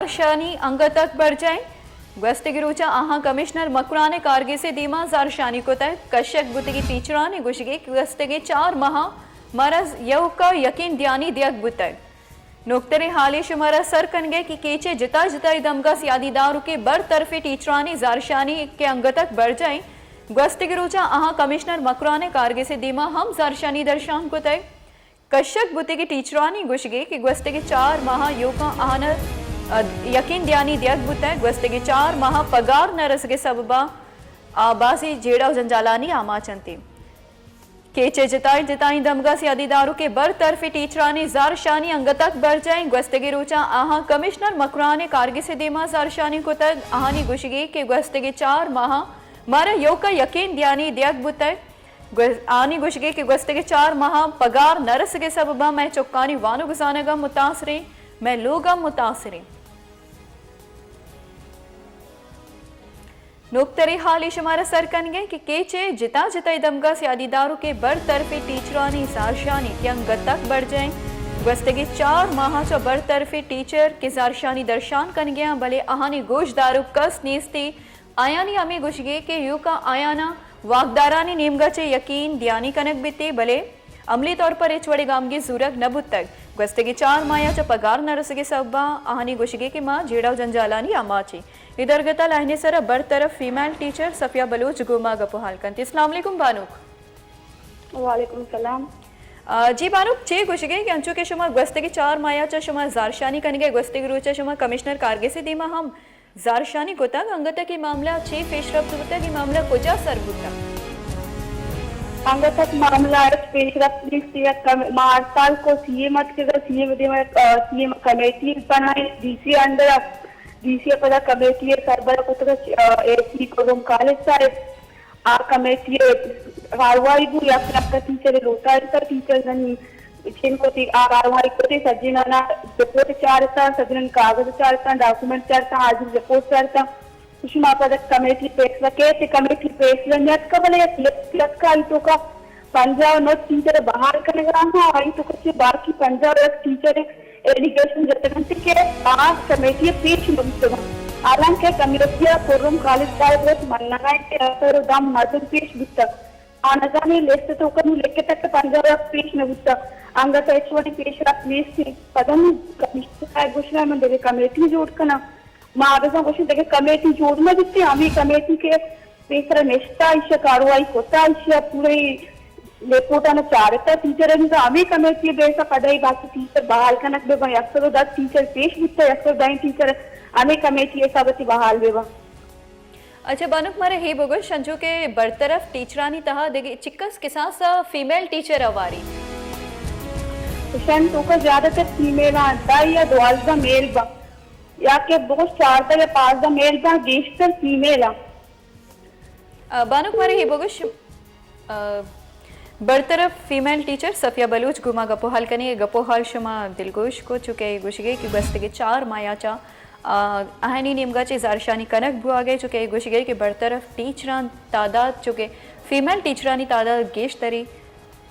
زارشانی انگت ءَ برجاہ اِنت۔ گوستگیں روچاں آہاں کمشنر مکران ءِ کارگس ءِ دیما زارشانی کتگ۔ کشگ بوتگیں ٹیچرانی گوشگ اِنت کہ گوستگیں چار ماہاں مارا ایوک ءَ یکین دیانی دیگ بوتگ۔ نوکتریں حالے شمارا سر کنگ ءَ کہ کیچ ءِ جتا جتائیں دمگاں سیادی داروکیں برطرفیں ٹیچرانی زارشانی کہ انگت ءَ برجاہ اِنت۔ گوستگیں روچاں آہاں کمشنر مکران ءِ کارگس ءِ دیما ہم زارشانی درشان کتگ۔ کشگ بوتگیں ٹیچرانی گوشگ اِنت کہ گوستگیں چار ماہاں ایوکاں آہاں یکین دیانی دیگ بوتگ۔ گوستگیں چار ماہاں پگار نہ رسگ ءِ سببا آ بازیں جیڑہ ءُ جنجالانی آماچ اَنت۔ کیچ ءِ جتائیں جتائیں دمگاں سیادی داروکیں برطرفیں ٹیچرانی زارشانی انگت ءَ برجاہ اِنت۔ گوستگیں روچاں آہاں کمشنر مکران ءِ کارگس ءِ دیما زارشانی کتگ۔ آہانی گوشگ اِنت کہ گوستگیں چار ماہاں مارا ایوک ءَ یکین دیانی دیگ بوتگ۔ گوز-، آہانی گوشگ اِنت کہ گوستگیں چار ماہاں پگار نہ رسگ ءِ سببا مئے چکانی وانگ ءُ زانگ ہم متاثر اِنت، مئے لوگ ہم متاثر اِنت۔ نوکتریں حالے شمارا سر کنگ ءَ اِنت کہ کیچ ءِ جتا جتائیں دمگاں سیادی داروکیں برطرفیں ٹیچرانی زارشانی کہ انگت ءَ برجاہ اِنت۔ گوستگیں چار ماہاں چہ برطرفیں ٹیچر کہ زارشانی درشان کنگ ءَ اَنت، بلے آہانی گوش داروک کس نیست اِنت۔ آیانی ہمے گوشگ اِنت کہ ایوکاں آیاناں واکدارانی نیمگا چہ یکین دیانی کنگ بیت، بلے عملی طور پر ہچ وڑیں گامگیج زورگ نہ بوتگ۔ گوستگیں چار ماہ ءَ چہ پگار نہ رسگ ءِ سببا آہانی گوشگ اِنت کہ ما جیڑہ ءُ جنجالانی آماچ ایں۔ اے درگت ءَ لائن ءِ سرا برطرف فیمیل ٹیچر صفیہ بلوچ گوں ما گپ ءُ ہال کنت۔ السلام علیکم بانک۔ وعلیکم السلام۔ آ، جی بانک، چے گوشگ اِنت کہ انچو کہ شما گوستگیں چار ماہ ءَ چہ شما زارشانی کنگ ءَ، گوستگیں روچ ءَ شما کمشنر کارگس ءِ دیما ہم زارشانی کتگ، انگت ءَ کہ معاملہ چے پیشرفت بوتگ، اے معاملہ کجا سر بوتگ؟ انگت ءَ کہ معاملہ ہچ پیشرفت نیست، یک کم-، ما ہڑتال کو سی ایم اتکگ، سی ایم دیما، آ، سی ایم کمیٹی بنائیں، D C under, D C پدا کمیٹی سربراہ کتگ، آ، اے سی کرم خالد صاحب۔ آ کمیٹی ءِ کاروائی بو، یک یک ٹیچر ءِ لوٹائینتا، ٹیچر زنی چین کتی، آ کاروائی کتی، سجینانا رپورٹ چارتا، سجینان کاغذ چارتا، ڈاکومنٹ چارتا، حاضر رپورٹ چارتا۔ شما پدا کمیٹی فیصلہ کیت، کمیٹی فیصلہ نیتکا، بلے یک لسٹ اتکا، آئی توکا پنجاہ و نو ٹیچر بحال کنگا ہاں، آئی توکا چہ باقی پنجاہ و یک ٹیچر ایلیگیشن جتگ انت کہ آ کمیٹی ءَ پیش نہ بوتگ انت، حالانکہ کمیٹی ءَ کرم خالد صاحب وت منگ ءَ انت کہ یک سد و دہ مردم پیش بوتگ۔ آ نزانی لسٹ ءِ توکا نوں لکھتگ کہ پنجاہ و یک پیش نہ بوتگ، انگت ءَ ہچ وڑیں پیش رفت نیست انت۔ پدا نوں کمشنر صاحب گوشگ ءَ من دگہ کمیٹی جوڑ کناں۔ ما بزاں گوشیں دگہ کمیٹی جوڑ نہ بیتیں، ہمے کمیٹی کہ پیسرا نشتہ، ایشی ءَ کاروائی کتہ، ایشی ءَ پورے رپورٹاں چارتہ، ٹیچر ءَ ہمے کمیٹی ءِ بیس ءَ پدا اے باقی ٹیچر بحال کنگ بہ باں، یک سد و دہ ٹیچر پیش بوتہ، یک سد و دہ ٹیچر ہمے کمیٹی ءِ حساب ءَ بحال بہ باں۔ اچھا بانک، مارا اے بگوش، انچو کہ برطرف ٹیچرانی تہا دگہ چکس کساس ءَ فیمیل ٹیچر ہواری؟ ایشانی توکا زیادہ تر فیمیل آں، دہ یا دوازدہ میل باں، یا کہ بگوش چاردہ یا پانزدہ میل باں، گیشتر فیمیل آں۔ آ، بانک، مارا اے بگوش، آ، برطرف فیمیل ٹیچر صفیہ بلوچ گوں ما گپ و حال کنی، اے گپ و حال شما دلگوش کو، چونکہ اے گوشگی کہ گوستگی چار ماہ ءَ چہ، آ، آہانی نیمگا چہ زارشانی کنگ بوہگے، چونکہ اے گوشگی کہ برطرف ٹیچران تعداد، چونکہ فیمیل ٹیچرانی تعداد گیشتری۔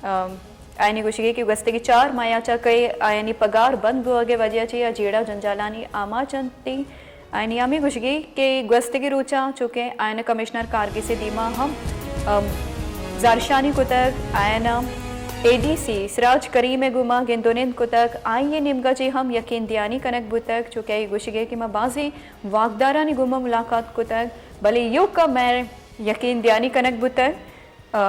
ام، آیانی گوشگی کہ گوستگی چار ماہ ءَ چہ کہ آیانی پگار بند بوگ ءِ وجہ چہ آ جیڑہ جنجالانی آماچ انت۔ آیانی ہمے گوشگی کہ گوستگی روچاں چونکہ آیان کمشنر کارگس ءِ دیما ہم، ام، زارشانی کتگ، آیان اے ڈی سی سراج کریم ءَ گوما گند و نند کتگ، آئی ءِ نیمگا چہ ہم یقین دیانی کنگ بوتگ، چونکہ آئی گوشگی کہ ما بازیں واکدارانی گوما ملاقات کتگ، بلے ایوکا مئے یقین دیانی کنگ بوتگ۔ آ،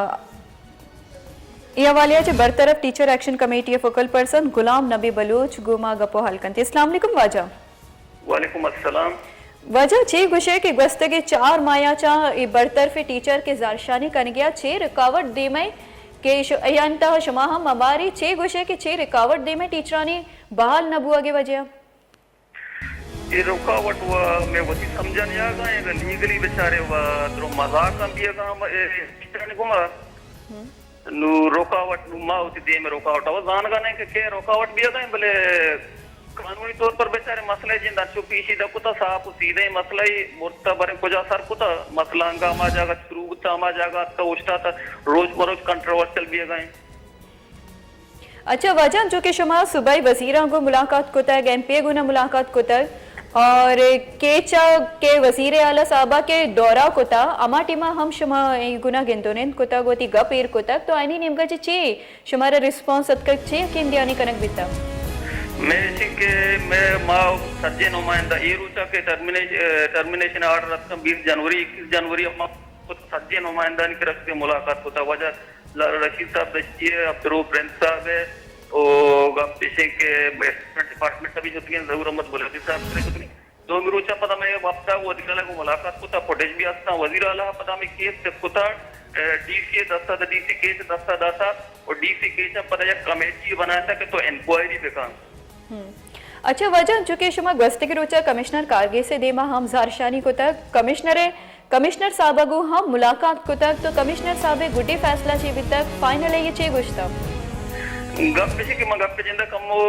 اے حوالے ءَ چہ برطرف ٹیچر ایکشن کمیٹی ءِ فوکل پرسن غلام نبی بلوچ گوں ما گپ و حال کنت۔ السلام علیکم واجہ۔ وعلیکم السلام۔ واجہ، چے گوشے کہ گوستگیں چار ماہ ءَ چہ اے برطرف ٹیچر کہ زارشانی کنگی ءَ چے رکاوٹ دیمئے کہ ش-، ایان تہ شما ہم مباری، چے گوشے کہ چے رکاوٹ دیمئے ٹیچرانی بحال نہ بوگ ءِ وجہ؟ اے رکاوٹ و مئے وتی سمجھا نیاگا ایں، اگاں لیگلی بچارے و درو مذاق ہم بیگا ہم اے ٹیچرانی گوما۔ نو رکاوٹ، نو ما وتی دیم رکاوٹ و زانگا نہیں کہ کئے رکاوٹ بیگا ایں، بلے قانونی طور پر بچارے مسئلہ جند انچو پیشی دکتا، صاف و سیدھے مسئلہ مرتا بریں کجا سر کتا، مسئلہ انگا ہما جاگہ شروع بتا، ہما جاگہ اتکا اوشتاتا، روز بروز کنٹروورشل بیگا ایں۔ اچھا واجہ، انچو کہ شما صوبائی وزیراں گوں ملاقات کتگ، ایم پی اے گوں ملاقات کتگ، اور کیچ ءَ کہ وزیر اعلیٰ صاحب ءَ کہ دورہ کتا، ہما ٹیم ءَ ہم شما اے گنا گند ءُ نند کتگ، وتی گپ ایر کتگ، تو آیانی نیمگ ءَ چہ چے شمارا ریسپانس اتکگ، چے یقین دہانی کنگ بیتگ؟ مئے ایش انت کہ مئے، ما سجیں نمائندہ اے روچ ءَ کہ ٹرمینیش-، ٹرمینیشن آرڈر اتکن بیست جنوری، اکیس جنوری ءَ ما سجیں نمائندہانی کرا شتیں ملاقات کتا، واجہ لالا رشید صاحب دشتی ءَ، عبدالرؤف پرنس صاحب ءَ، او گپ ایش انت کہ ایکسائز ڈپارٹمنٹ ءَ بھی شتگیں، ظہور احمد گلابی صاحب کرا شتگیں۔ دومی روچ ءَ پدا مئے وفد ءَ وزیر اعلیٰ گوں ملاقات کتا، فوٹیج بھی ہستاں۔ وزیر اعلیٰ ءَ پدا ہمے کیس چیک کتا، اے، ڈی سی ءِ دست ءَ، ڈی سی کیچ ءِ دست ءَ داتا، اور ڈی سی کیچ ءَ پدا یک کمیٹی بناتا کہ تو انکوائری بکن۔ ہم۔ اچھا واجہ، انچو کہ شما گوستگیں روچ ءَ کمشنر کارگس ءِ دیما ہم زہرشانی کتگ، کمشنر ءِ، کمشنر صاحب ءَ گوں ہم ملاقات کتگ، تو کمیشنر صاحب ءِ گڈی فیصلہ چے بیتگ؟ فائنل ءَ اے چے گوشتگ؟ گپ ایش کہ من گپ ءِ جند ءَ کمو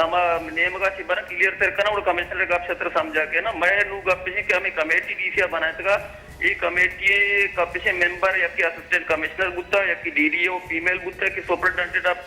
ہما نیمگ ءَ چہ برا کلیئر تر کناں، اور کمشنر ءِ گپ شتر سمجھا کہ نا، مئے نوں گپ ایش کہ ہمے کمیٹی ڈی سی ءَ بنائتگا، اے کمیٹی ءِ کپشیں ممبر یکے اسسٹنٹ کمیشنر بوتا، یکے ڈی ڈی او فیمیل بوتا، یکے superintendent of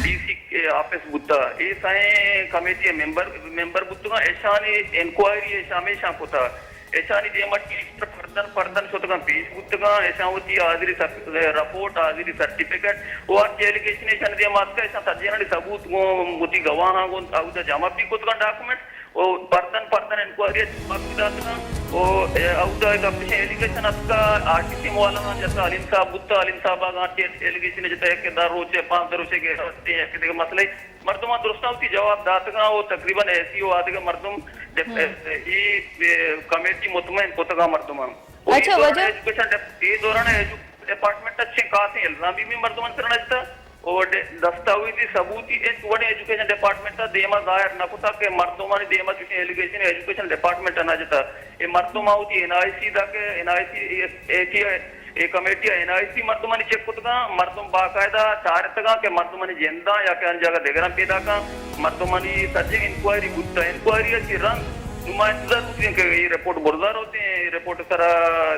D C office بوتا۔ اے سئیں کمیٹی ءِ ممبر، ممبر بوتگاں۔ ایشانی انکوائری ایش ہمیشاں کتا۔ ایشانی دیما ٹیچر فردن فردن شتگاں، پیش بوتگاں۔ ایشاں وتی حاضری سر-، رپورٹ، حاضری سرٹیفکیٹ و ہرچی ایلیگیشن ایشانی دیما اتکا، ایشاں سجینانی ثبوت گوں وتی گواہاں گوں اودا جمع بھی کتگاں ڈاکومنٹ۔ و پردن پردن انکوائری ءَ چہ باقی داتگاں۔ و، اے، اودا گپ ایش ایلیگیشن اتکا، آر ٹی سی والاہاں جتا، علیم صاحب بوتا، علیم صاحب آگاں چہ ایلیگیشن جتا کہ دہ روچے، پانزدہ روچے گیشتر تے، یک دگہ مسئلہ۔ مردماں درستاں وتی جواب داتگاں و تقریباً ایس ای او آدگہ مردم ڈپ-، ہم۔ اے، اے، اے کمیٹی مطمئن کتگاں مردماں۔ و اے اچھا، دوران واجہ۔ ایجوکیشن ڈپ-، اے دوران ایجو-، ڈپارٹمنٹ ءَ چہ کاسیں الزام بھی مردمانی سرا نہ جتا۔ و ڈ-، دستاویزی ثبوتی ہچ وڑیں ایجوکیشن ڈپارٹمنٹ ءَ دیما ظاہر نہ کتا کہ مردمانی دیما چوشیں ایلیگیشن ایجوکیشن ڈپارٹمنٹ ءَ نہ جتا۔ اے مردماں وتی این آئی سی دا کہ این آئی سی اے، اے، اے، اے کمیٹی ءَ این آئی سی مردمانی چیک کتگاں، مردم باقاعدہ چارتگاں کہ مردمانی جنداں یا کہ آن جاگہ دگراں پیداکاں، مردمانی سجیں انکوائری بوتا، انکوائری ءَ چہ رند نوں ما انتظار بوتیں کہ اے رپورٹ برزا روتیں، اے رپورٹ سرا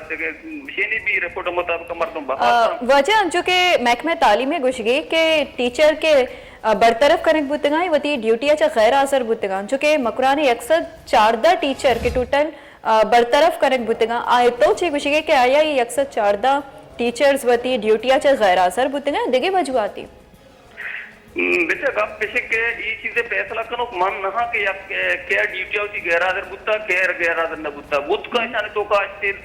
دگہ مشینی بھی، رپورٹ مطابق مردم بحال آ، کنت۔ واجہ، انچو کہ محکمہ تعلیم ءِ گوشگی کہ ٹیچر کہ، آ، برطرف کنگ بوتگاں، وتی ڈیوٹی ءَ چہ غیر حاضر بوتگاں، انچو کہ مکران ءِ یک سد چاردہ ٹیچر کہ ٹوٹل، آ، برطرف کنگ بوتگاں، آ، تو چے گوشگی کہ آیا اے یک سد چاردہ ٹیچرز وتی ڈیوٹی ءَ چہ غیر حاضر بوتگاں، دگہ وجوہاتی؟ ہم، بچا گپ ایش کہ اے چیز ءِ فیصلہ کنوک من نہ آں کہ یک، اے، کئے ڈیوٹی ءَ وتی غیر حاضر بوتا، کئے غیر حاضر نہ بوتا۔ بوت کا ایشانی توکا اشتر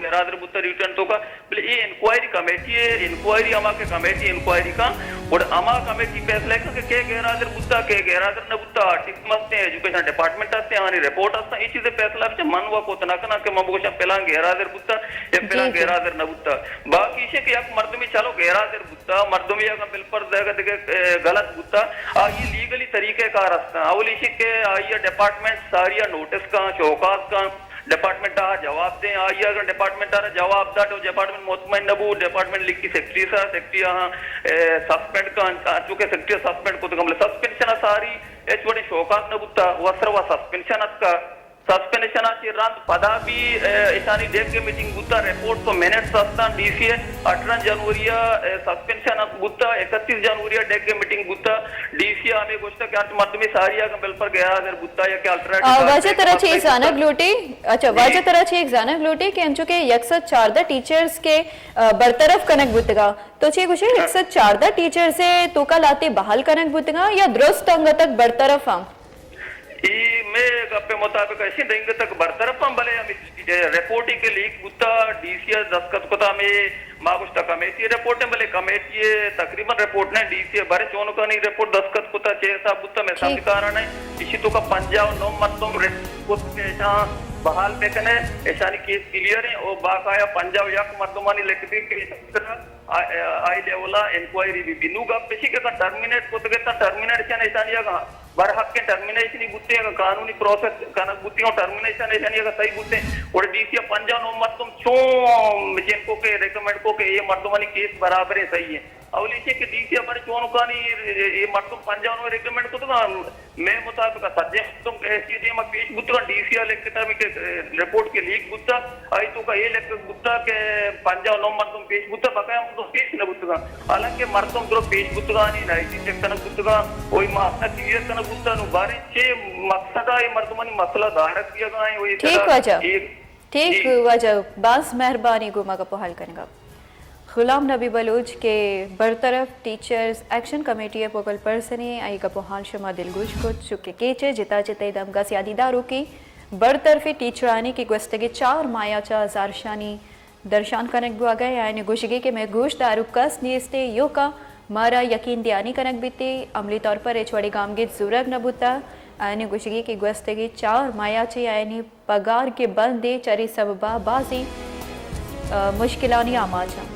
غیر حاضر بوتا ڈیوٹی ءِ توکا، بلے اے انکوائری کمیٹی ءِ، انکوائری ہما کہ کمیٹی انکوائری کن، گڑا ہما کمیٹی فیصلہ کن کہ کئے غیر حاضر بوتا، کئے غیر حاضر نہ بوتا، آرٹسٹ ہستیں، ایجوکیشن ڈپارٹمنٹ ہستیں، آنی رپورٹ ہستاں، اے چیز ءِ فیصلہ بچا من وا کت نہ کناں کہ من بگوشاں پلان غیر حاضر بوتا یا جی، پلان جی۔ غیر حاضر نہ بوتا۔ باقی ایش کہ یک مردمی چلو غیر حاضر بوتا، مردمی اگاں بالفرض دگہ دگہ، اے، غلط بوتا، آئی لیگلی طریقہ کار ہستاں۔ اول ایشی کہ آئی ءَ ڈپارٹمنٹ ساری ءَ نوٹس کن، شوکاز کن، ڈپارٹمنٹ ءَ جواب دیں، آئی ءَ اگاں ڈپارٹمنٹ ءَ را جواب دات، تو ڈپارٹمنٹ مطمئن نہ بو، ڈپارٹمنٹ لکھی سیکرٹری سا، سیکرٹری ءَ، اے، سسپینڈ کن، چونکہ سیکرٹری ءَ سسپینڈ کتگ، بلے سسپینشن ءَ ساری ہچ وڑیں شوکاز نہ بوتا، و سر و سسپینشن اتکا۔ سسپینشن ءَ چہ رند پدا بھی، اے، ایشانی ڈیگ ءِ میٹنگ بوتا، رپورٹس و منٹس ہستاں، ڈی سی ءِ اٹھارہ جنوری ءَ، اے، سسپینشن بوتا، اکتیس جنوری ءَ ڈیگ ءِ میٹنگ بوتا، ڈی سی ءَ ہمے گوشتا کہ ہرچ مردمے ساری اگاں بالفرض غیر حاضر بوتا یا کہ آلٹرنیٹو آ، واجہ ترا چے زانگ لوٹی؟ اچھا، جی۔ واجہ ترا چے زانگ لوٹی کہ انچو کہ یک سد چاردہ ٹیچرز کہ، آ، برطرف کنگ بوتگا، تو چے گوشے ہاں۔ یک سد چاردہ ٹیچرز ءِ توکا لہتے بحال کنگ بوتگا یا درست انگت تک برطرف ہاں؟ اے مئے گپ ءِ مطابق ایشی دنگ تک برطرف ہم، بلے ہمے رپورٹ کہ لیک بوتا، ڈی سی ءَ دستخط کتا، ہمے ما گوشتا کمیٹی ءِ رپورٹ ہیں، بلے کمیٹی ءِ تقریباً رپورٹ نہ، ڈی سی ءَ بارے چونکانی رپورٹ دستخت کتا، چے حساب بوتا، میں ٹھیک۔ سمجھکارا نہیں۔ ایشی توکا پنجاہ و نو مردم رپورٹ کت کہ ایشاں بحال بکنے، ایشانی کیس کلیئر ہیں، او باقایا پنجاہ و یک مردمانی لکھتی کہ آ-، آ-، آئی لیول ءَ انکوائری بی بی۔ نوں گپ ایشی کہ اگاں ٹرمینیٹ کتگ ات، ٹرمینیشن ایشانی اگاں برحق ٹرمینیشنی بوتیں، اگاں قانونی پروسیس کنگ بوتیں، ٹرمینیشن ایشانی اگاں صحیح بوتیں، گڑا ڈی سی ءَ پنجاہ نو مردم چون جن کو کہ ریکمنڈ کو کہ اے مردمانی کیس برابر ہیں، صحیح ہیں۔ اولی چیز کہ ڈی سی ءَ بارے چونکانی اے مردم پنجاہ نو ریکمنڈ کتگاں، مئے مطابق سجیں مردم ایس ڈی ایم ءَ پیش بوتگاں، ڈی سی ءَ لکھتا بھی کہ رپورٹ کہ لیک بوتا، آئی تو کا اے لکھ بوتا کہ پنجاہ نو مردم پیش بوتا، بقایا مردم پیش نہ بوتگاں۔ حالانکہ مردم درو پیش بوتگاں، نی نائٹی چیک کنگ بوتگاں، وہی ماسٹر کلیئر کنگ بوتا، نو بارے چے مقصد ءَ اے مردمانی مسئلہ دارگ دیگا ہیں، وہی ٹھیک واجہ۔ ٹھیک جی۔ واجہ، باز مہربانی گوں ما گپ ءُ حال کنگا۔ غلام نبی بلوچ کہ برطرف ٹیچرز ایکشن کمیٹی ءِ فوکل پرسنے، آئی گپ ءُ حال شما دلگوش کت، چونکہ کیچ ءِ جتا جتائے دمگا سیادی داروکیں برطرفیں ٹیچرانی کہ گوستگیں چار ماہ ءَ چہ زہرشانی درشان کنگ بوگا، آیانی گوشگی کہ مئے گوش داروک کس نیستے، ایوکا مارا یقین دیانی کنگ بیتے، عملی طور پر ہچ وڑیں گامگیج زورگ نہ بوتا۔ آیانی گوشگی کہ گوستگیں چار ماہ ءَ چہ آیانی پگار کہ بندے، چرے سببا بازیں، ءَ، مشکلانی آماچ اَنت۔